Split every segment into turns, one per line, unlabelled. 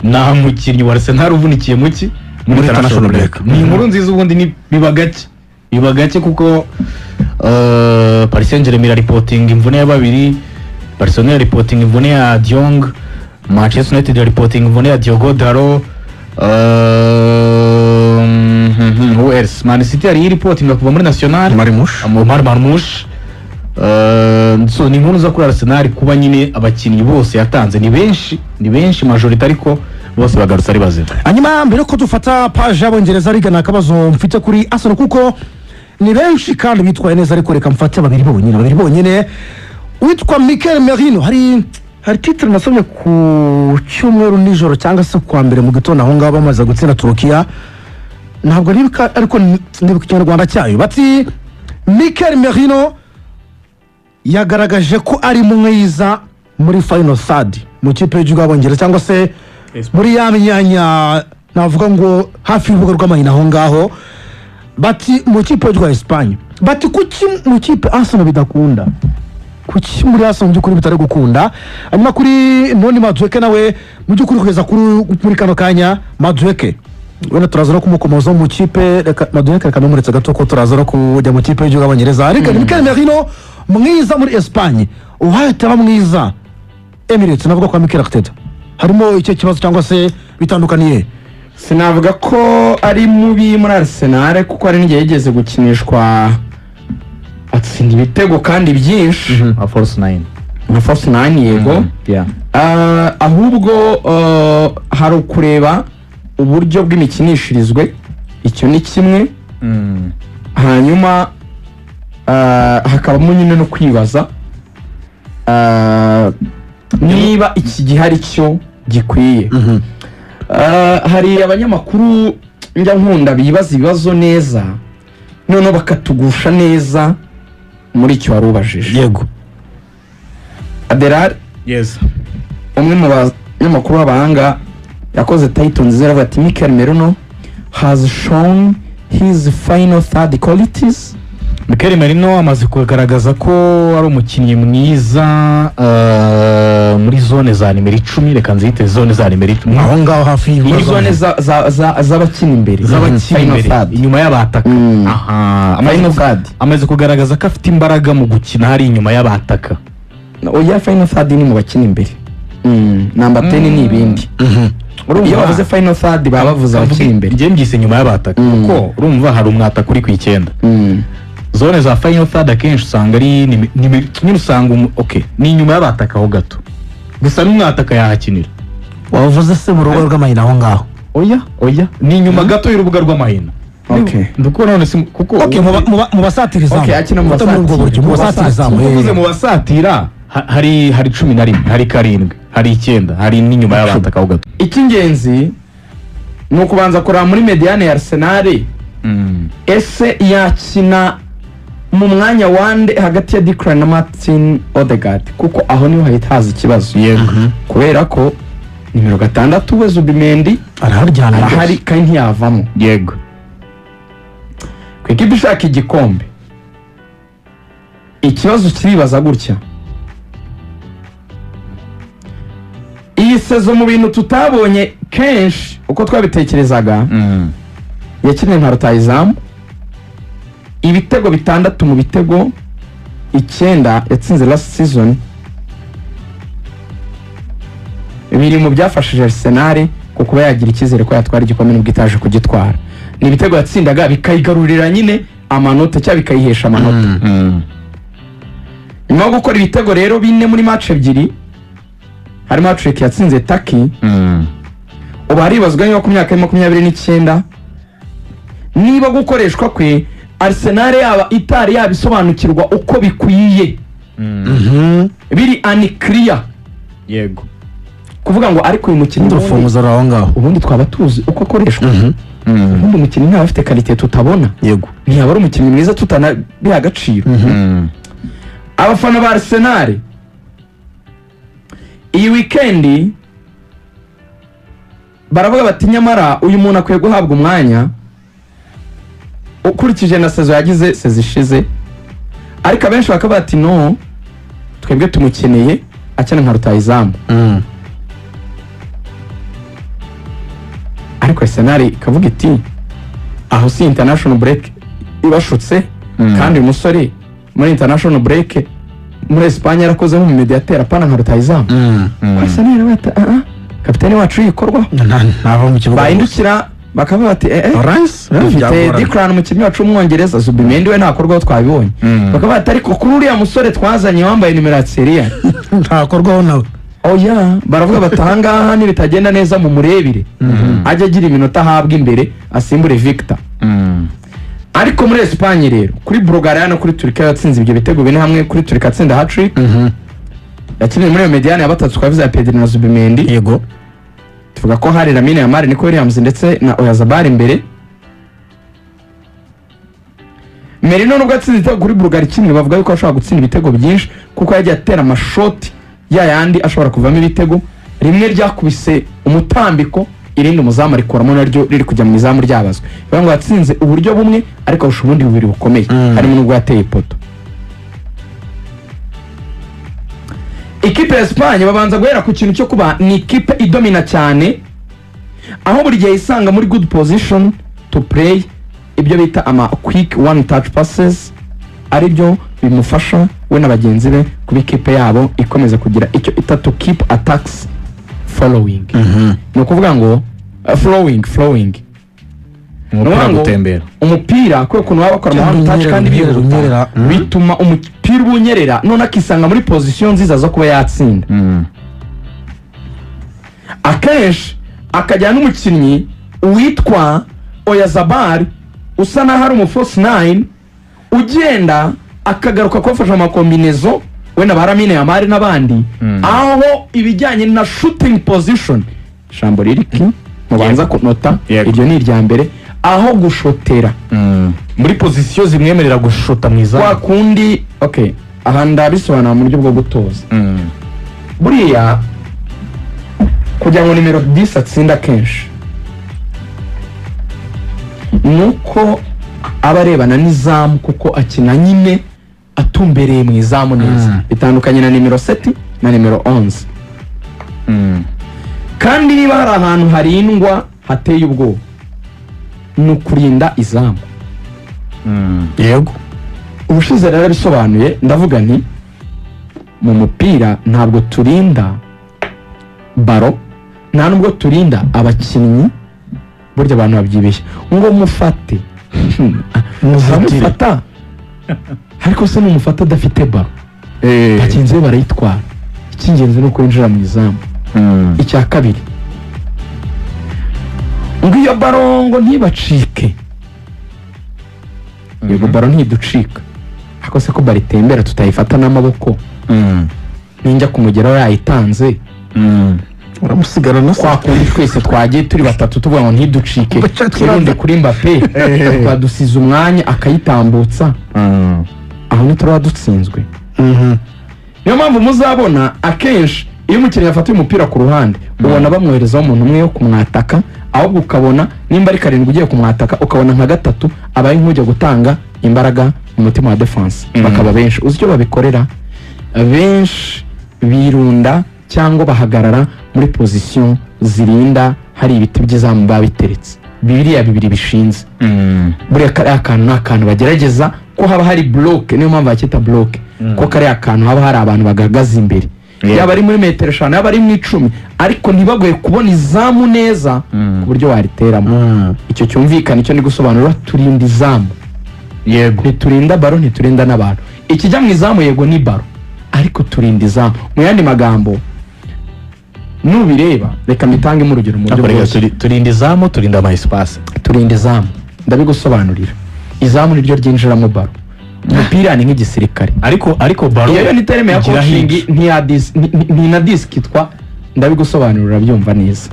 Nta mukinnyi wa Arsenal uvunikiye muki muri international break. Ni inkuru nziza, ubundi ni biba gake, biba gake kuko Paris Saint-Germain irareportinga imvune ya babiri, Barcelona irareportinga imvune ya De Jong, Manchester United irareportinga imvune ya Diogo Dalot, who else? Man City yari iripotinga kuva muri National.
Marmoush.
Omar Marmoush. So ni inkuru za kuri Arsenal kuba nyine abakinnyi bose yatanze ni benshi, ni benshi, majorité, ariko bose bagarutse ari bazima.
Hanyuma mbere yuko dufata page y'Abongereza, rigana akabazo mfite kuri Arsenal, kuko ni benshi kandi bitwaye neza, ariko reka mfate babiri bonyine, babiri bonyine. Witwa Mikel Merino, hari titre nasomye ku cyumweru nijoro cyangwa se kuwa mbere mu gitondo aho ngaho bamaze gutsinda Turukiya, ntabwo nibuka ariko nibuka Ikinyarwanda cyayo, bati Mikel Merino yagaragaje ko ari mwiza muri final third mu kipe y'igihugu y'Abongereza, cyangwa se muri ya myanya navuga ngo hafi y'urubuga rw'amahina aho ngaho. Bati mu kipe y'igihugu ya Espagne, bati kuki mu kipe Arsenal bidakunda? Kuki muri Arsenal mu by'ukuri bitari gukunda? Hanyuma kuri Noni Madueke, nawe mu by'ukuri kugeza kuri muri kano kanya Madueke wenda turaza no kumukomoza mu kipe. Reka Madueke, reka numuretse gato ko turaza no kujya mu kipe y'igihugu y'Abongereza. Ariko Mikel Merino mwiza muri Espagne, uhahita aba mwiza Emirates? Navuga kwa Mikel Arteta harimo icyo kibazo cyangwa se bitandukaniye?
Sinavuga ko ari mubi muri Arsenal, kuko hari n'igihe yigeze gukinishwa atsinda ibitego kandi byinshi.
Nka false nine.
Nka false nine, yego. Ahubwo hari ukureba uburyo bw'imikinishirizwe, icyo ni kimwe. Hanyuma hakabamo nyine no kwibaza niba iki gihe ari cyo gikwiye. Hari abanyamakuru njya nkunda bibaza ibibazo neza, noneho bakatugusha neza muri icyo wari ubajije. Adelar,
Yes.
umwe mu banyamakuru b'abahanga yakoze title nziza, aravuga ati: "Mikel Merino has shown his final third qualities."
Mikel Merino amaze kugaragaza ko ari umukinnyi mwiza muri zone za nimero 10, reka nzite zone za nimero 10.
Aho ngaho hafi
Muri
y'urubuga.
zone z'abakina imbere.
Z'abakina
Final
imbere,
third.
inyuma y'abataka. Aha,
Final third.
Amaze kugaragaza ko afite imbaraga mu gukina hari inyuma y'abataka.
Oya, final third ni mu bakina imbere. Number 10 ni ibindi. Iyo bavuze final third baba bavuze abakina imbere.
Njye mbyise inyuma y'abataka, kuko urumva hari umwataka uri ku 9. Zone za final third akenshi usanga ari nyine usanga okay, ni inyuma y'abataka ho gato gusa, n'umwataka yahakinira.
Wavuze se mu rugo rw'amahina aho ngaho?
Oya, oya, ni inyuma gato y'urubuga rw'amahina. Ndukubona none si kuko
Okay, mu basatira izamu.
Okay, akina mu
Ufata muri ubwo buryo, mu basatira izamu.
Uvuze mu basatira, hari 11, hari 7, hari 9, hari n'inyuma y'abataka ho gato.
Icy'ingenzi ni ukubanza kureba muri médiane ya Arsenal, ese yakina mu mwanya wande hagati ya Declan na Martin Odegaard? Kuko aho niho hahita haza ikibazo, kubera ko nimero 6 we Zubimendi
araharyana.
Arahari kandi ntiyavamo. Ku ikipe ishaka igikombe, ikibazo kiribaza gutya: iyi saison, mu bintu tutabonye kenshi uko twabitekerezaga, yakinnye nka rutayizamu. Ibitego 6 mu bitego 9 yatsinze last season biri mu byafashije Arsenal ku kuba yagira icyizere ko yatwara igikombe nubwo itaje kugitwara. Ni ibitego yatsindaga bikayigarurira nyine amanota cyangwa bikayihesha amanota. Nyuma yo gukora ibitego rero 4 muri match 2, harimo hat-trick yatsinze Turkey, ubu haribazwa niba ku myaka ya 29, niba gukoreshwa kwe Arsenal yaba itari yabisobanukirwa uko bikwiye, biri unclear. Kuvuga ngo ariko uyu mukinnyi
Urufunguzo ruri aho ngaho.
Ubundi twaba tuzi uko akoreshwa. Ubundi umukinnyi ntaba afite qualité tutabona? Ntiyaba ari umukinnyi mwiza tutanabiha agaciro? Abafana ba Arsenal iyi weekend baravuga bati: "Nyamara uyu muntu akwiye guhabwa umwanya ukurikije na saison yagize, saison ishize." Ariko abenshi bakaba bati: "No, twebwe tumukeneye akina nka rutayizamu." Ariko Arsenal ikavuga iti aho si international break ibashutse, kandi uyu musore muri international break muri Espagne yarakoze nk'umumediateri, apana nka rutahizamu. Arsenal bata kapiteni wacu yikorwaho,
ntava mu kibuga,
bahindukira bakavuga bati
Lawrence
dufite Declan, umukinnyi wacu w'umwongereza, Zubimendi we ntakorwaho, twabibonye. Bakavuga bati ariko kuri uriya musore twazanye wambaye nimero ya Serie,
ntakorwaho nawe.
Oya, baravuga bati ahangaha nibitagenda neza mu murebire ajya agira iminota ahabwa imbere asimbure Victor. Ariko muri Espagne rero, kuri Bulgaria no kuri Turkiya yatsinze ibyo bitego bine hamwe, kuri Turkiya atsinda hat-trick. Yakinnye muri iyo médiane ya batatu twavuze ya Pedri na Zubimendi. Tuvuga ko hari Lamine Yamal, Nico Williams ndetse na Oyarzabal imbere. Merino nubwo atsinze igitego kuri Bulgaria kimwe, bavuga yuko ashobora gutsinda ibitego byinshi kuko yagiye atera amashoti ya yandi ashobora kuvamo ibitego. Rimwe ryakubise umutambiko, irindi umuzamu arikuramo naryo riri kujya mu izamu ryabazwe. Bivuga ngo yatsinze uburyo bumwe ariko arusha ubundi bubiri bukomeye, harimo n'ubwo yateye ipoto. Ikipe ya Espagne babanza guhera ku kintu cyo kuba ni ikipe idomina cyane, aho buri gihe isanga muri good position to play ibyo bita ama quick one touch passes, aribyo bimufasha we na bagenzi be kuba ikipe yabo ikomeza kugira icyo ita to keep attacks following. Ni ukuvuga ngo flowing
umupira
ngo
gutembera.
Umupira kubera ukuntu baba bakora ama one touch
Unyerera,
kandi
unyerera,
bihuta,
unyerera.
bituma umupira uba unyerera, none akisanga muri position nziza zo kuba yatsinda. Akenshi akajyana n'umukinnyi witwa Oyarzabal usa n'aho ari umu false nine, ugenda akagaruka kubafasha mu ma combinaison we na ba Lamine Yamal n'abandi, aho ibijyanye na shooting position, ijambo ririki mubanza kunota. Iryo ni irya mbere, aho gushotera
muri position zimwemerera gushota mu
kwa
izamu.
Kundi okay, aha ndabisobanura mu buryo bwo gutoza. Buriya kugira ngo nimero 10 atsinda kenshi ni uko aba arebana n'izamu, kuko akina nyine atumbereye mu izamu neza, bitandukanye na nimero 7 na nimero 11. Kandi niba hari ahantu harindwa hateye ubwoba ni ukurinda izamu. Ubushize rero bisobanuye, ndavuga nti mu mupira ntabwo turinda ballon, nta nubwo turinda abakinnyi. Burya abantu babyibeshya ngo mufate, uramufata, ariko se numufata adafite ballon, bagenzi be barayitwara. Icy'ingenzi ni uko yinjira mu izamu. Icya kabiri, ngo iyo ballon ngo ntibacike. Yego, ballon ntiducika, ariko se ko ballon itembera tutayifata n'amaboko, ninjya kumugeraho yayitanze?
Uramusigara na
Kwa kundi twese twagiye turi batatu tuvuga ngo ntiducike, twirunde kuri Mbappe, twadusize umwanya akayitambutsa, aho ntituraba dutsinzwe? Niyo mpamvu muzabona akenshi iyo umukinnyi afatiye umupira ku ruhande, ubona bamwoherezaho umuntu umwe wo kumwataka, ahubwo ukabona nimba ari karindwi ugiye kumwataka, ukabona nka gatatu abaye nk'ujya gutanga imbaraga mu mutima wa defense, bakaba benshi. Uzi icyo babikorera? Benshi birunda cyangwa bahagarara muri position zirinda, hari ibiti by'izamu biba biteretse, biriya bibiri bishinze. Buriya kariya kantu ni akantu bagerageza ko haba hari bloc, niyo mpamvu bakita bloc, ko kariya kantu haba hari abantu bagahagaze imbere, yaba ari muri metero 5, yaba ari mu 10, ariko ntibagoye kubona izamu neza ku buryo wariteramo. Icyo cyumvikana, icyo ndi gusobanura, turinda izamu, ntiturinda ballon, ntiturinda n'abantu. Ikijya mu izamu yego ni ballon, ariko turinda izamu. Mu yandi magambo, nubireba, reka mbitangemo urugero mu buryo
Ariko reka
bworoshye.
Turinda izamu, turinda ama espace.
Turinda izamu, ndabigusobanurira. Izamu niryo ryinjiramo ballon. Umupira ni nk'igisirikare.
Ariko ballon
Iyo ni terme ya
igira
coaching,
hitch.
Ntinadisikitwa. Ndabigusobanurira urabyumva neza.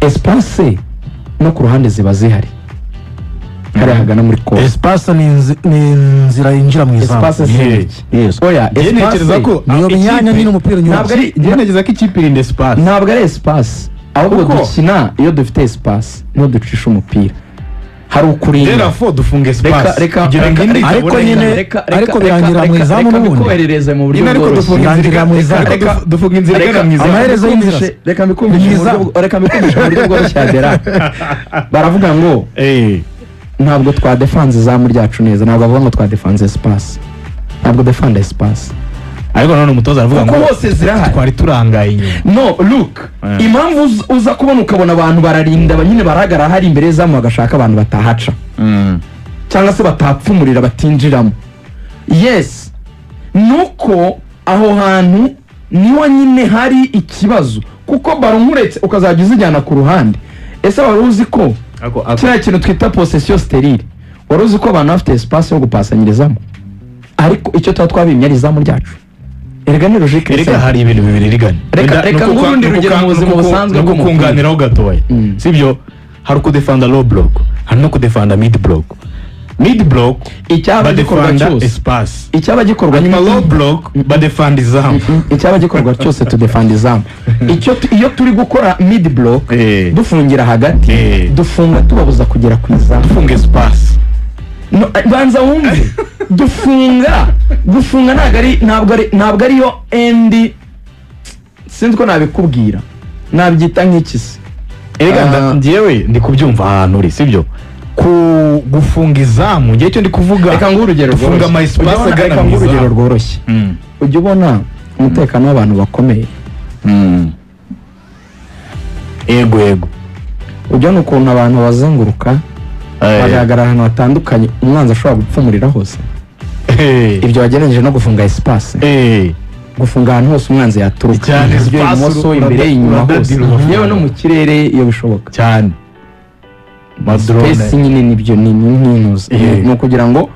Espace no ku ruhande ziba zihari, hariya hagana muri kose.
Espace ni inzira yinjira mu izamu.
Espace si iki?
Yes.
Oya,
Njye ntekereza
espace
ko
niyo
ikipe-
myanya nyine umupira unyura.
Ntabwo ari
Njye ntekereza ko ikipe irinda espace.
Ntabwo ari espace, ahubwo
Kuko-
dukina iyo dufite espace niho ducisha umupira. Hari ukurinda.
Therefore dufunga espace
Reka
kugira ngo indi
Ariko
itabona
nyine-
inama.
ariko birangira mu izamu
reka
n'ubundi.
mbikoherereze mu buryo
Nyine ariko
bworoshye.
dufunga inzira
Birangira mu izamu.
ariko dufunga inzira igana mu izamu.
Amaherezo y'inzira.
Reka mbikumbishe mu buryo, reka mbikumbishe mu buryo bworoshye Adera. Baravuga ngo ntabwo twadefanze izamu ryacu neza, ntabwo bavuga ngo twadefanze espace, ntabwo defanda espace.
Ariko nanone umutoza aravuga
Kuko
ngo
hose zirahari.
twari turangaye inyuma.
No, look, impamvu uza kubona ukabona abantu bararinda, nyine baragara hari imbere y'izamu, bagashaka abantu batahaca cyangwa se batapfumurira, batinjiramo, yes, nuko aho hantu niho nyine hari ikibazo, kuko baro nkuretse ukazajya uzijyana ku ruhande. Ese wari uzi ko kiriya kintu twita possession stérile, wari uzi ko abantu bafite espace yo gupasanyirizamo, ariko icyo tuba twabimye ari izamu ryacu? Erega ni logique.
Erega hari ibintu bibiri rigana.
Reka nguhe urundi rugero mu buzima busanzwe
no
bw'umupira.
Kukunganiraho gatoya, sibyo? Hari ukudefanda low block, hari no kudefanda mid block. Mid block
Icyaba gikorwa
badefanda
cyose,
espace,
icyaba gikorwa,
hanyuma low block badefanda izamu.
Icyaba gikorwa cyose, tudefanda izamu. Icyo iyo turi gukora mid block, dufungira hagati, dufunga tubabuza kugera ku izamu.
Dufunga espace.
No, banza wumve, dufunga, gufunga ntabwo ariyo endi. Sinzi ko nabikubwira, nabyita nk'iki se?
Erega njyewe ndi kubyumva ahantu uri, sibyo? Ku gufunga izamu, ngewe icyo ndi kuvuga,
Reka nguhe urugero
dufunga
rworoshye.
ama espace
Ujya ubona-
agana
reka
mu
nguhe urugero
izamu.
rworoshye. Ujya ubona umutekano w'abantu bakomeye?
Yego yego.
Ujya ubona ukuntu abantu bazenguruka, bagaragara ahantu hatandukanye umwanzi ashobora gupfumurira hose? Ibyo wagereranyije no gufunga espace, gufunga ahantu hose umwanzi yaturuka,
Cyane,
iburyo,
espace
ibumoso, imbere, inyuma, hose,
uradadira ugafunga.
yewe no mu kirere iyo bishoboka.
Cyane, amadrone.
Space nyine nibyo, ni nk'intuza, ni ukugira ngo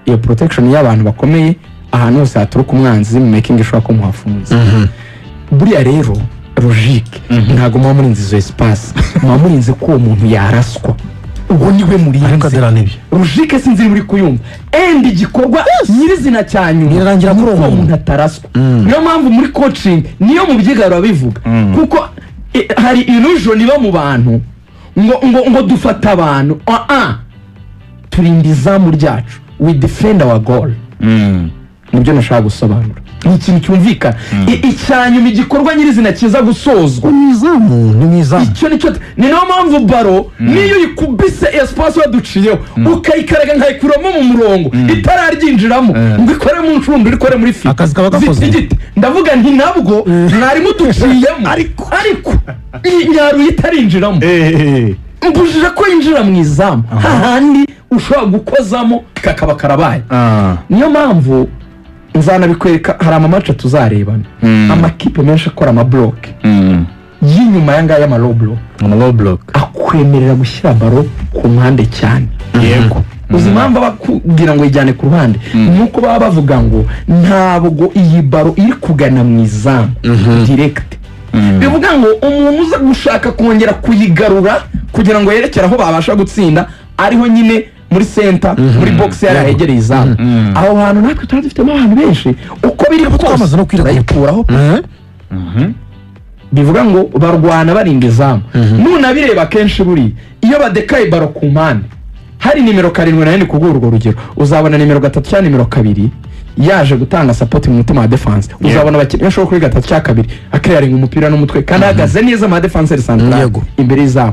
iyo protection y'abantu bakomeye, ahantu hose haturuka umwanzi, mu making sure ko muhafunze. Buriya rero logique, ntabwo muba murinze izo espace, muba murinze ko uwo muntu yaraswa, ubwo niwe
Ariko
murinze.
Adera, nibyo.
Logique sinzi niba uri kuyumva. Endi igikorwa nyirizina cya nyuma
Birarangira
ni
kuri
uko
uwo
uwo
muntu.
muntu ataraswa. Niyo mpamvu muri coaching niyo mu byiga babivuga, kuko hari illusion iba mu bantu ngo dufata abantu. Ah ah, turinda izamu ryacu, we defend our goal. Nibyo nashaka gusobanura, ni ikintu cyumvikana. Icya nyuma, igikorwa nyirizina kiza gusozwa
Ni mu izamu, ni mu izamu.
Icyo nicyo, ni nayo mpamvu baro niyo uyikubise espace waduciyeho, ukayikaraga nkayikuramo mu murongo itararyinjiramo, ngo ikore mu nshundura, ikore muri filet,
Akazi kaba gakozwe.
zitigite, ndavuga nti nabwo mwari muduciyemo, ariko iyi nyaruye itarinjiramo, mbujije ko yinjira mu izamu, hahandi ushobora gukozamo kakaba karabaye. Niyo mpamvu nzanabikwereka, hari amamace tuzarebana, amakipe menshi akora amabloc y'inyuma aya ngaya, ama low block,
Ama block.
Akwemerera gushyira baro ku mpande cyane. Uzi impamvu bakubwira ngo yijyane ku ruhande? Ni uko baba bavuga ngo ntabwo iyi baro iri kugana mu izamu direct, bivuga ngo umuntu uza gushaka kongera kuyigarura kugira ngo yerekere aho babasha gutsinda, ariho nyine muri center, muri box yari ahegereye izamu. Aho hantu natwe tuba dufitemo abantu benshi, uko biri
Twamaze
kose
no kwiregura.
turayikuraho. Bivuga ngo barwana barinda izamu. Nunabireba kenshi, buriya iyo badekaye baro ku mpande, hari nimero 7 nayo, ni kubw'urwo urwo rugero, uzabona nimero 3 cyangwa nimero 2 yaje gutanga support mu mutima wa defense. Uzabona abakinnyi bashobora kuri gatatu cyangwa kabiri akiraringa umupira n'umutwe, kandi ahagaze neza ama défenseur central imbere y'izamu.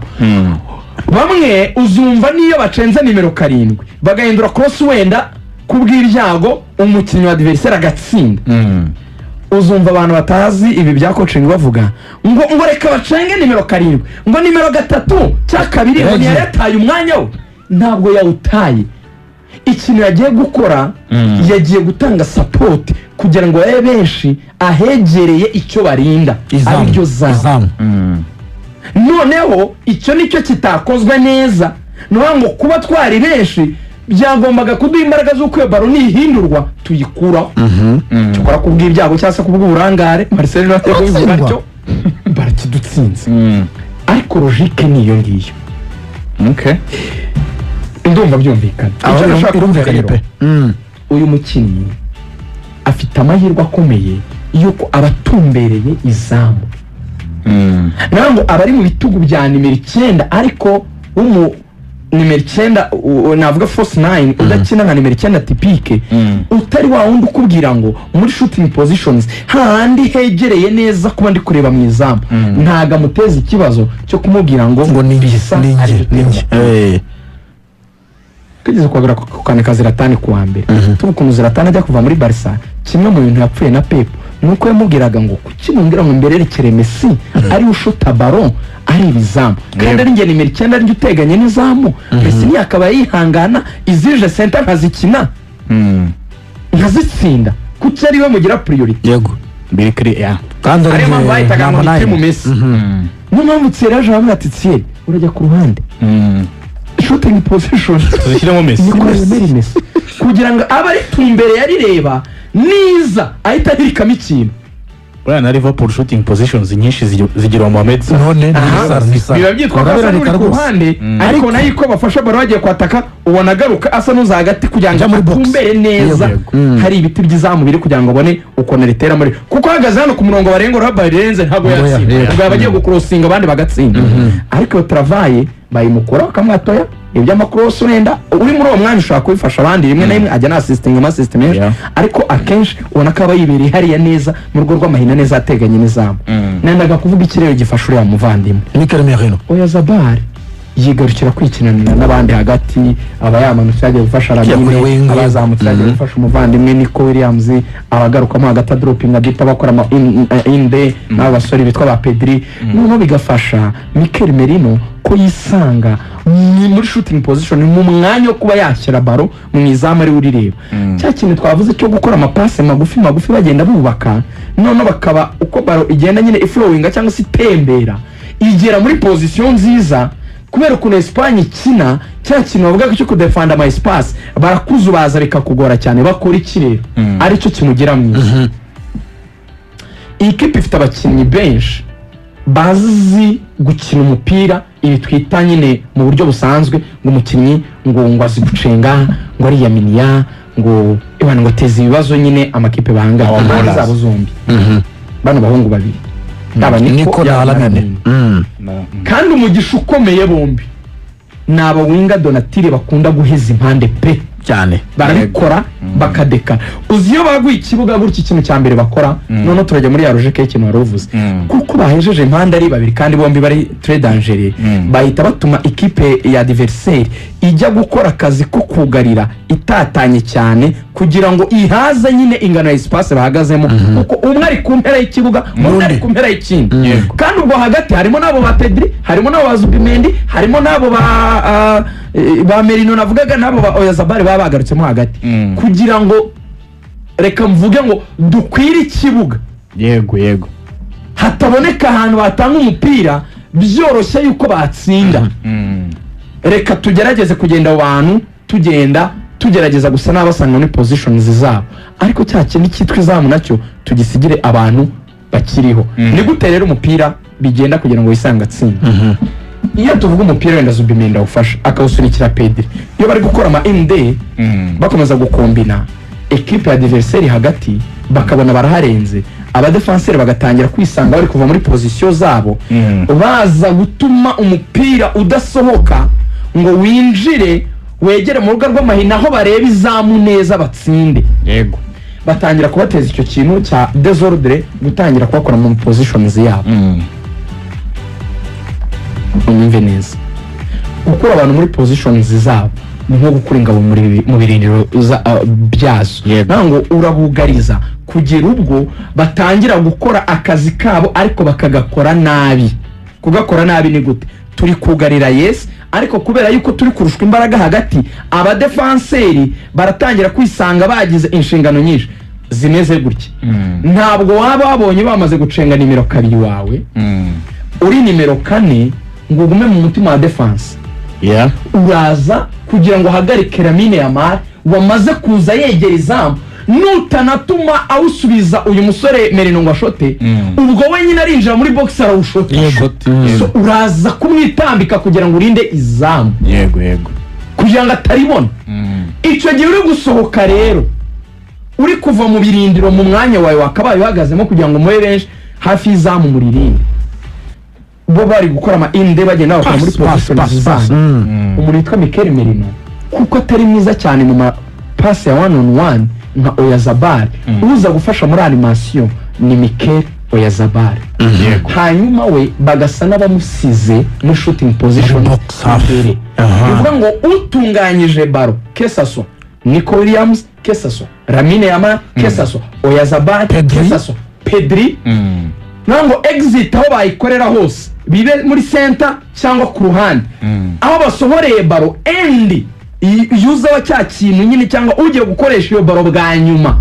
Bamwe uzumva niyo bacenze nimero 7 bagahindura cross, wenda kubw'ibyago umukinnyi wa adversaire agatsinda, uzumva abantu batazi ibi bya coaching bavuga ngo reka bacenge nimero 7, ngo nimero 3 cya 2 ngo
Yagiye.
ntiyayataye umwanya we. Ntabwo yawutaye. Ikintu yagiye gukora, yagiye gutanga support kugira ngo babe benshi ahegereye icyo barinda,
Izamu.
ariryo zamu.
Izamu.
Noneho icyo nicyo kitakozwe neza. Ni ukuvuga ngo kuba twari benshi byagombaga kuduha imbaraga z'uko iyo baro nihindurwa tuyikuraho. Cyakora kubw'ibyago cyangwa se kubw'uburangare, Marcel nawe yabivuga
Turatsindwa.
atyo, barakidutsinze. Ariko logique ni iyo ngiyo. Ndumva byumvikana.
Aho
Icyo nashaka kuvuga
irumvikanye
rero,
pe.
Uyu mukinnyi afite amahirwe akomeye y'uko aba atumbereye izamu, nawe ngo aba ari mu bitugu bya nimero 9, ariko Nimero 9, navuga false 9 udakina nka nimero 9 typique, utari wa wundi ukubwira ngo muri shooting positions hahandi hegereye neza kuba ndi kureba mu izamu, ntago amuteza ikibazo cyo kumubwira ngo
Ngo ni
bisa
njye,
ari
ni njye, ni
gutera.
njye.
Twigeze kuhagera ku kantu ka Zlatan kuwa mbere, tuba ukuntu Zlatan ajya kuva muri Barca, kimwe mu bintu yapfuye na Pep ni uko yamubwiraga ngo kuki mumbwira ngo mbererekere Messi ari ushota ballon ari ibizamu, kandi ari njye nimero 9, ari njye uteganye n'izamu? Messi ntiyakaba yihangana izije center nkazikina nkazitsinda? Kuki ari we mugira priority?
Yego.
Biri kuri ya
Kandi
Ariyo mpamvu bahitaga ngo
number
ni
nine.
team Messi. Niyo mpamvu Thierry yaje aravuga ati: "Thierry, urajya ku ruhande, shooting position
tuzishyiremo Messi."
Niko yemera Messi kugira ngo abe ari tumbere yarireba niza ahita ahirikamo ikintu.
Buriya na Liverpool shooting positions nyinshi zigira Mohamed Salah.
None ni
Aha.
Salah, ni Salah.
Biba byitwa ko asa n'uri
Barabirarika
ku
rwose.
ruhande, ariko nayo iko bafasha baro bagiye kwataka, ubona agaruka asa n'uza hagati kugira ngo
Ajya muri box.
atumbere neza.
Yego.
Hari ibiti by'izamu biri kugira ngo abone ukuntu ritera muri, kuko ahagaze hano ku murongo barenga uraho rirenze ntabwo
Oya,
yatsinda.
yego.
Ubwo yaba agiye gukurosinga abandi bagatsinda, ariko iyo travail bayimukora bakamwatoya iby'amakorosi. Wenda uri muri uwo mwanya ushobora kubifasha abandi, rimwe na rimwe ajya na-assistinga ama-assist menshi, ariko akenshi ubona ko aba yibereye hariya neza mu rugo rw'amahina neza ateganye n'izamu. Nendaga kuvuga ikirere gifasha uriya muvandimwe
Mikel Merino.
Oyarzabal yigarukira kwikinanira n'abandi hagati, aba yamanutse yagiye gufasha
Kuri
Lamine,
wing.
aba yazamutse yagiye gufasha umuvandimwe Nico Williams, abagarukamo hagati adropinga deep, bakora ama inde n'abo basore bitwa ba Pedri. Noneho bigafasha Mikel Merino ko yisanga muri shooting position, mu mwanya wo kuba yashyira baro mu izamu ari we urireba. Cya kintu twavuze cyo gukora amapase magufi magufi bagenda bubaka, noneho bakaba uko baro igenda nyine iflowinga cyangwa se itembera igera muri position nziza, kubera ukuntu Espagne ikina cya kintu bavuga ko cyo kudefanda ama espace, barakuzubaza bikakugora cyane. Bakora iki rero aricyo kimugira mwiza? Iyi kipe ifite abakinnyi benshi bazi gukina umupira, ibi twita nyine mu buryo busanzwe ngo umukinnyi ngo azi gucenga, ngo ariyaminiya, ngo ibana, ngo ateze ibibazo nyine amakipe bahanganye
Aba
impande
ballers.
zabo zombi. Bano bahungu babiri, yaba
Nico na
yaba
Lamine.
Lamine. Kandi umugisha ukomeye, bombi ni aba winger de nature bakunda guheza impande pe.
Cyane.
Barabikora bakadeka. Uzi iyo baguye ikibuga gutya, ikintu cya mbere bakora, noneho turajya muri ya logique y'ikintu wari uvuze, kuko bahejeje impande ari babiri kandi bombi bari très dangereux, bahita batuma ikipe ya adversaire ijya gukora akazi ko kugarira itatanye cyane kugira ngo ihaze nyine ingano ya espace bahagazemo, kuko umwe ari ku mpera y'ikibuga, undi ari ku mpera y'ikindi. Kandi ubwo hagati harimo n'abo ba Pedri, harimo n'abo ba Zubimendi, harimo n'abo ba Merino navugaga, n'abo ba Oyarzabal baba bagarutsemo hagati, kugira ngo reka mvuge ngo dukwire ikibuga,
yego yego
hataboneka ahantu batanga umupira byoroshye yuko batsinda. Reka tugerageze kugenda abo bantu tugenda tugerageza gusa n'abasanga muri positions zabo, ariko cya kindi cyitwa izamu nacyo tugisigire abantu bakiriho. Ni gute rero umupira bigenda kugira ngo wisange atsinda? Iyo tuvuga umupira wenda Zubimendi awufasha akawusunikira Pedri, iyo bari gukora ama MD bakomeza gukombina, ekipe ya adversaire hagati bakabona baraharenze, abadefanseri bagatangira kwisanga bari kuva muri position zabo, baza gutuma umupira udasohoka ngo winjire wegere mu rubuga rw'amahina aho bareba izamu neza batsinde. Batangira kubateza icyo kintu cya désordre, gutangira kubakora mu positions yabo. Unyumve neza, gukura abantu muri positions zabo ni nko gukura ingabo mu birindiro byazo. Ntabwo urabugariza kugera ubwo batangira gukora akazi kabo, ariko bakagakora nabi. Kugakora nabi ni gute? Turi kugarira, yes, ariko kubera yuko turi kurushwa imbaraga hagati, abadefanseri baratangira kwisanga bagize inshingano nyinshi zimeze gutya. Ntabwo waba wabonye bamaze gucenga nimero 2 wawe uri nimero 4 ngo ugume mu mutima wa défense. Uraza kugira ngo uhagarike Lamine Yamal wamaze kuza yegera izamu, nutanatuma awusubiza uyu musore Merino ngo ashote, ubwo wenyine arinjira muri box arawushota. So uraza kumwitambika kugira ngo urinde izamu,
yego yego
kugira ngo ataribona. Icyo gihe uri gusohoka rero, uri kuva mu birindiro, mu mwanya wawe wakabaye uhagazemo kugira ngo mube benshi hafi y'izamu muririnde. Bo bari gukora ama inde, bagenda bakora muri
Pass,
position
pass, pass.
zabo. Umuntu witwa Mikel Merino, kuko atari mwiza cyane mu mapasi ya one on one nka Oyarzabal, uza gufasha muri animation ni Mikel Oyarzabal. Hanyuma we bagasa n'abamusize muri shooting position
Muri box hafi.
imbere. Bivuga ngo utunganyije ballon, que ça soit Nico Williams, que ça soit Lamine Yamal, que ça soit Oyarzabal,
Pedri.
que ça soit Pedri, naho ngo exit aho bayikorera hose, bibe muri center cyangwa ku ruhande, aho basohoreye ballon, endi yuza wa cya kintu nyine cyangwa ugiye gukoresha iyo ballon bwa nyuma,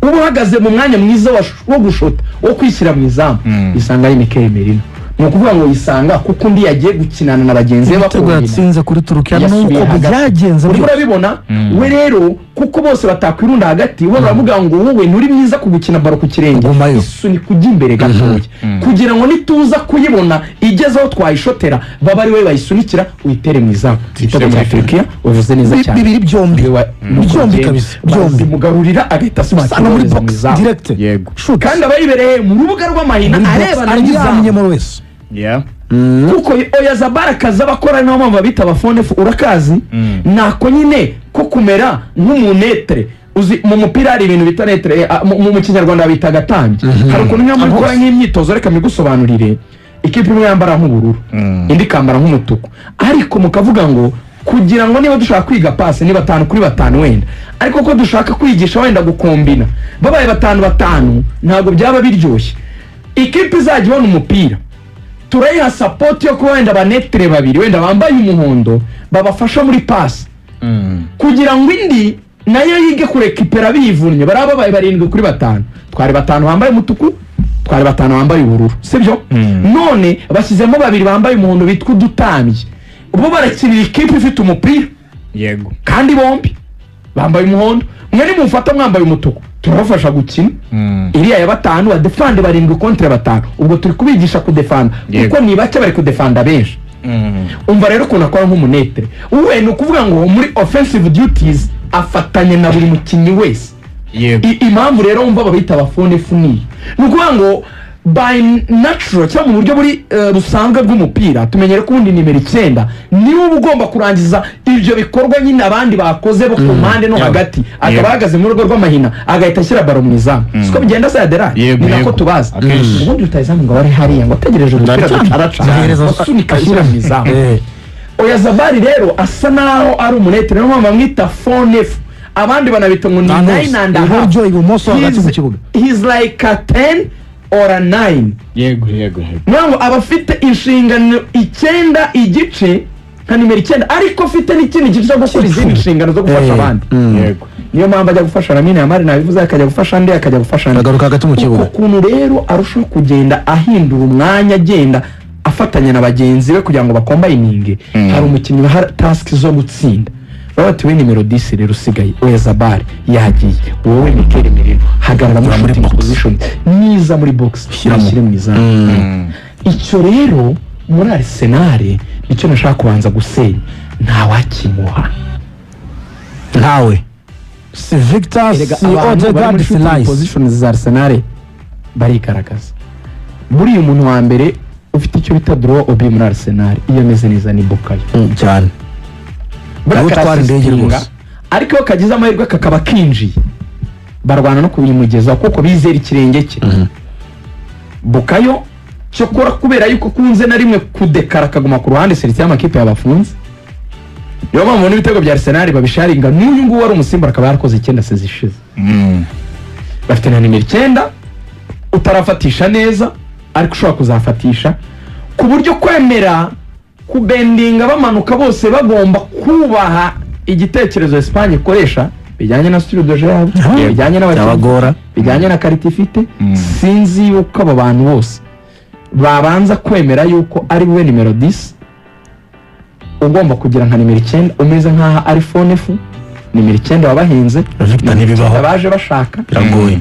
uba uhagaze mu mwanya mwiza wo gushota, wo kwishyira mu izamu, isanga ari Mikel Merino. Ni ukuvuga ngo yisanga kuko undi yagiye gukinana na bagenzi be
Ibitego
bakombina.
yatsinze kuri Turukiya
Yasubiye
nuko
hagati.
byagenze
Urimo
byose.
urabibona we rero, kuko bose batakwirunda hagati, bo baravuga ngo wowe nturi mwiza ku gukina ballon ku kirenge,
Gumayo.
isunika ujya imbere gatoya kugira ngo nituza kuyibona igeze aho twayishotera, baba ari we bayisunikira, uyitere mu izamu. Igitego cya Turukiya uvuze neza cyane.
Bibiri byombi.
Nuko
Byombi
bigenda.
kabisa, byombi.
Bazimugarurira agahita
Usanga muri
asunikira mu
box
izamu.
direct. Shoot.
Kandi aba yibereye mu rubuga rw'amahina
Muri box
arebana
arangiza
n'izamu.
amenyemo wese.
Kuko Oyarzabal akazi aba akora, niyo mpamvu babita aba faux neuf, urakazi nako nyine ko kumera nk'umu neutre. Uzi mu mupira hari ibintu bita neutre, mu Kinyarwanda babita agatambyi. Hari ukuntu niba muri gukora nk'imyitozo, reka mbigusobanurire, ikipe imwe yambara nk'ubururu, indi ikambara nk'umutuku, ariko mukavuga ngo kugira ngo niba dushaka kwiga pasi ni batanu kuri batanu wenda, ariko ko dushaka kwigisha wenda gukombina, babaye batanu batanu ntabwo byaba biryoshye. Ikipe izajya ibona umupira turayiha support yo kuba wenda aba neutre babiri wenda bambaye umuhondo babafasha muri pasi, kugira ngo indi nayo yige kurekipera bivunnye. Baraba babaye barindwi kuri batanu, twari batanu bambaye umutuku, twari batanu bambaye ubururu, sibyo? None bashyizemo babiri bambaye umuhondo bitwa udutambyi, bo barakinira ikipe ifite umupira. Kandi bombi bambaye umuhondo, mwe nimufata mwambaye umutuku turabafasha gukina iriya ya batanu, badefande barindwi contre batanu. Ubwo turi kubigisha kudefanda, kuko ni bake bari kudefanda benshi. Umva rero ukuntu akora nk'umu neutre we, ni ukuvuga ngo muri offensive duties afatanya na buri mukinnyi wese. Impamvu rero wumva babita aba faux neuf niyo ni ukuvuga ngo by natural cyangwa mu buryo buri busanzwe bw'umupira, tumenyere ko ubundi nimero 9 niwe uba ugomba kurangiza ibyo bikorwa nyine abandi bakoze bo ku mpande no hagati, akaba ahagaze mu rugo rw'amahina agahita ashyira ballon mu izamu. Siko bigenda se Aderari? Ni nako tubazi.
Akenshi.
Ubundi rutayizamu ngo aba ari hariya ngo ategereje umupira gucaraca,
Ahereza-
asunika ashyira mu izamu. Oyarzabal rero asa naho ari umu neutre, niyo mpamvu bamwita faux neuf, abandi banabita ngo ni
Ahantu hose.
nine and a half.
Iburyo, ibumoso, hagati mu kibuga.
He's like a 10 or a 9.
yego yego yego
Niyo ngo aba afite inshingano 9 igice nka nimero 9, ariko afite n'ikindi gice cyo gukora izindi nshingano zo gufasha abandi. Niyo mpamvu ajya gufasha Lamine Yamal, nabivuze, akajya gufasha andi, akajya gufasha andi.
Agaruka hagati mu kibuga.
Uko kuntu rero arushaho kugenda ahindura umwanya, agenda afatanya na bagenzi be kugira ngo bakombayininge. Hari umukinnyi baha task zo gutsinda, baba bati: "We nimero 10 rero usigaye, Oyarzabal yagiye, wowe Mikel Merino hagarara muri
Muri
shooting
box.
position niza muri box
Shyiramo.
ashyire mu izamu." Icyo rero muri Arsenal nicyo nashaka kubanza gusenya, ntawakimuha.
Ntawe, si Victor,
Erega
si
abantu bari
Odegaard,
muri
si
shooting
Rice.
positions za Arsenal barigaragaza. Buriya umuntu wa mbere ufite icyo bita draw obi muri Arsenal iyo ameze neza ni Bukayo.
Cyane.
Buriya
Niwe utwara indege
karasistinga,
rwose.
ariko iyo kagize amahirwe kakaba kinjiye, barwana no kubimugezaho kuko bizera ikirenge cye. Bukayo cyokora kubera yuko kunze na rimwe kudekara akaguma ku ruhande, serivisi y'amakipe yabafunze, niyo mpamvu ubona ibitego bya Arsenal babisharinga. N'uyu nguyu wari umusimbura akaba yarakoze 9 sezi ishize. Bafite na nimero 9 utarafatisha neza ariko ushobora kuzafatisha, ku buryo kwemera kubendinga bamanuka bose bagomba kubaha igitekerezo Espagne ikoresha bijyanye na style de jeu yabo, bijyanye n'abakinnyi,
Byabagora.
bijyanye na qualité ifite. Sinzi yuko abo bantu bose babanza kwemera yuko ari we nimero 10 ugomba kugira nka nimero 9 umeze nk'aho ari faux neuf, nimero 9 wabahinze,
Victor,
nimero
ntibibaho.
9 baje bashaka,
Biragoye.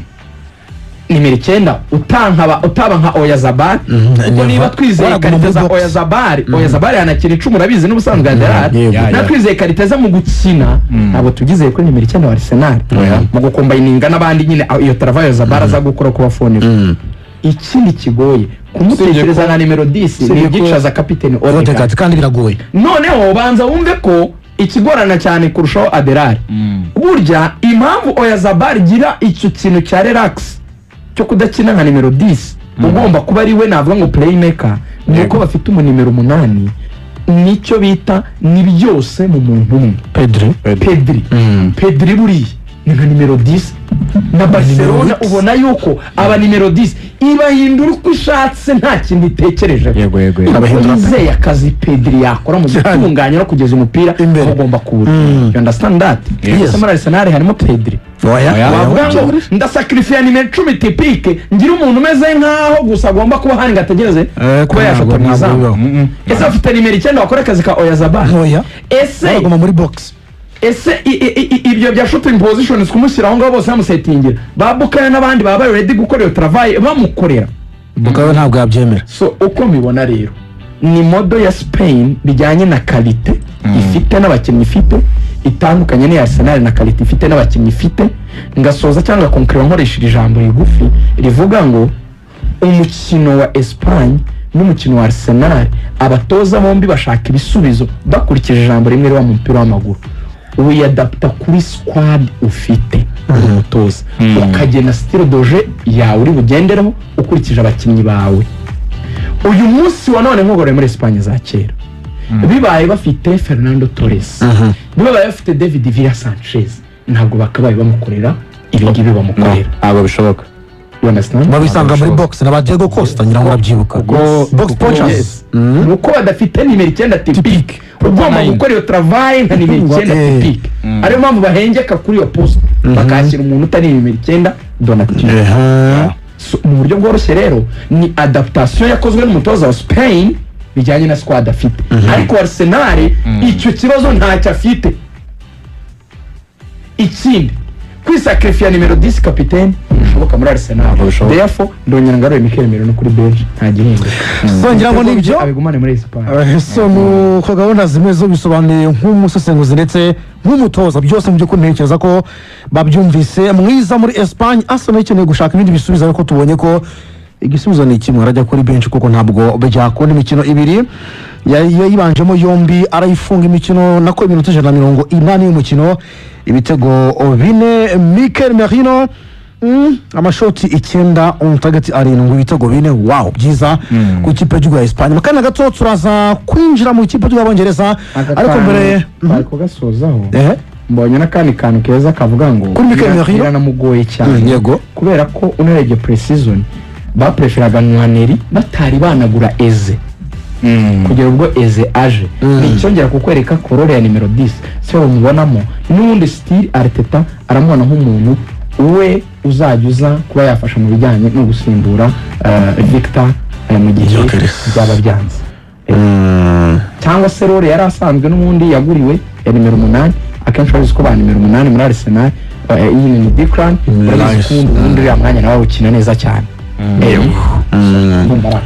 nimero 9 utankaba utaba nka Oyarzabal, kuko niba twizeye
Waraguma
qualité
muri
za
box.
Oyarzabal, Oyarzabal yanakina 10, urabizi n'ubusanzwe Aderari.
Yego.
Na twizeye qualité ze mu gukina, ntabwo tubyizeye kuri nimero 9 wa Arsenal mu gukombayininga n'abandi nyine, aho iyo travail Oyarzabal aza gukora kuba faux neuf. Ikindi kigoye kumutekereza nka nimero 10 ni
Usibye ko-
ibyicaza kapiteni Odegaard.
Odegaard, kandi biragoye.
Noneho banza wumve ko ikigorana cyane kurushaho, Aderari, burya impamvu Oyarzabal gira icyo kintu cya relax cyo kudakina nka nimero 10 ugomba kuba ari we navuga ngo playmaker, ni uko bafite umunimero 8, nicyo bita ni byose mu muntu umwe.
Pedri.
Pedri. Pedri buriya ni nka nimero 10 na Barcelona.
X.
Ubona yuko aba nimero 10 ibahindura uko ishatse, nta kintu itekereje.
Yego, yego, yego.
Abahindura.
Yizeye akazi Pedri yakora mu gutunganya no kugeza umupira
Imbere.
aho ugomba kuwura. You understand that?
Yes.
Ese muri Arsenal harimo Pedri?
Oya.
Oya.
Wavuga ngo ndasakirifiya nimero 10 typique, ngira umuntu umeze nkaho gusa agomba kuba ahari ngo ategereze kuba yashota mu izamu? Ese afite nimero 9 wakora akazi ka Oyarzabal?
Oya.
Ese
Baraguma muri box.
Ese ibyo bya shooting positions, kumushyira aho ngaho bose bamusetingira, ba Bukayo n'abandi baba bari ready gukora iyo travail bamukorera?
Bukayo ntabwo yabyemera.
So uko mbibona rero, ni model ya Spain bijyanye na qualité ifite n'abakinnyi ifite, itandukanye n'iya Arsenal na qualité ifite n'abakinnyi ifite. Ngasoza cyangwa conclure nkoresha iri jambo rigufi rivuga ngo umukino wa Espagne n'umukino wa Arsenal, abatoza bombi bashaka ibisubizo bakurikije ijambo rimwe riba mu mupira w'amaguru: wiyadapta kuri squad ufite. Uri umutoza, ukagena style de jeu yawe uri bugendereho ukurikije abakinnyi bawe. Uyu munsi wa none, nk'ugoroye muri Espagne za kera, bibaye bafite Fernando Torres, bibaye bafite David Villa Sanchez, ntabwo bakabaye bamukorera ibi ngibi bamukorera.
Ntabwo bishoboka.
You understand?
Babisanga muri box na ba Diego Costa, ngira ngo urabyibuka, box poachers.
Yes. Ni uko badafite nimero 9 typique ugomba
Nine.
gukora iyo travail nka nimero 9
Eh.
typique. Ariyo mpamvu bahengeka kuri iyo poste, bakakira umuntu utari nimero 9 de nature. So, mu buryo bworoshye rero, ni adaptation yakozwe n'umutoza wa Spain bijyanye na squad afite, ariko Arsenal icyo kibazo ntacyo afite. Ikindi, kwisakrifiya nimero 10 kapitene ntibishoboka muri Arsenal.
Ntabwo bishoboka.
Therefore ndongera ngarure Mikel Merino kuri bench, nta gihinduka.
So ngira ngo nibyo.
Abigumane muri Espagne.
So nuko gahunda zimeze, bisobanuye nk'umusesenguzi ndetse nk'umutoza byose. Mu by'ukuri ntekereza ko babyumvise. Mwiza muri Espagne, Arsenal ikeneye gushaka ibindi bisubizo, ariko tubonye ko igisubizo ni kimwe: arajya kuri benshi, kuko ntabwo byakunda. Imikino ibiri yayibanjemo yombi arayifunga, imikino nako iminota 180 y'umukino, ibitego 4. Mikel Merino, amashoti 9 on target 7, ibitego 4. Wow, byiza ku ikipe y'igihugu ya Espagne. Mu kanya gato turaza kwinjira mu ikipe y'igihugu y'Abongereza, ariko mbere
bari kugasozaho.
Ehe.
Mbonye n'akandi kantu keza kavuga ngo
Kuri Mikel Merino?
biranamugoye cyane,
Yego.
kubera ko unarebye pre-season bapreferaga Nwaneri, batari banagura Eze. Kugera ubwo Eze aje, ni icyongera kukwereka ko role ya nimero 10 se bamubonamo n'ubundi. Still Arteta aramubona nk'umuntu we uzajya uza kuba yafasha mu bijyanye no gusimbura Victor mu gihe
Gyökeres.
byaba byanze, cyangwa se role yari asanzwe n'ubundi yaguriwe ya nimero 8. Akenshi urabizi ko ba nimero 8 muri Arsenal nyine ni Declan. Urabizi
Rice.
ko ubundi uriya mwanya nawe awukina neza cyane. Ndumva ari